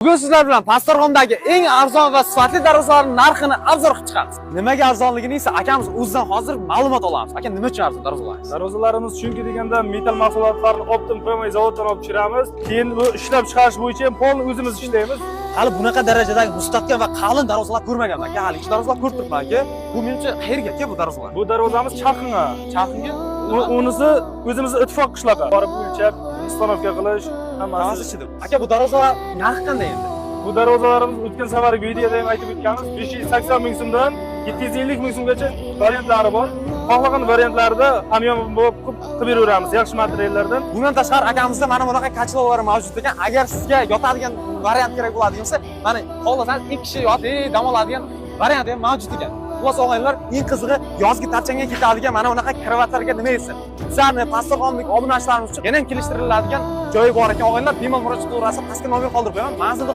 Bugun sizlar bilan Pastdarg'omdagi eng arzon va sifatli darvozalarning narxini obzor qilib chiqamiz. Nimaga arzonligini esa akamiz o'zidan hozir ma'lumot olamiz. Aka, nima uchun arzon darvozalar? Darvozalarimiz chunki deganda metall mahsulotlarni оптом прямой zavoddan olib tushiramiz. Keyin bu ishlab chiqarish bo'yicha ham полный o'zimiz ishlaymiz. Hali bunaqa darajadagi mustahkam va qalin darvozalar ko'rmaganman aka. Hali ikki darvozalar ko'rib turibman aka. Bu menimcha qayerga aka bu darvozalar? Bu darvozamiz Charxinga. Charxinga? Unisi o'zimizni Ittifoq qishlog'i. Borib o'lchab, установка qilish Hammasi hammasi. ichida. Aka, bu darvozalar narxi qanday endi? Bu darvozalarimiz o'tgan safargi videoda ham aytib o'tganmiz, 580 ming so'mdan 750 ming so'mgacha variantlari bor. Xohlagan variantlarida hamyon bo'lib qilib beraveramiz, yaxshi materiallardan. Bundan tashqari akamizda mana bunaqa качалка lar mavjud ekan. Agar sizga yotadigan variant kerak bo'ladigan bo'lsa, mana xohlasangiz ikki kishi yotib dam oladigan variant ham mavjud ekan. Xullas og'aynilar, eng qizig'i yozgi tapchanga ketadigan mana bunaqa kravatlarga nima deysiz? Sizlarni Pastdarg'omlik obunachilarimiz uchun yana ham kelishtiriladigan joyi bor ekan og'aynilar. Bemalol murojaat qilaverasiz. Pastga nomer qoldirib qo'yaman. Manzilni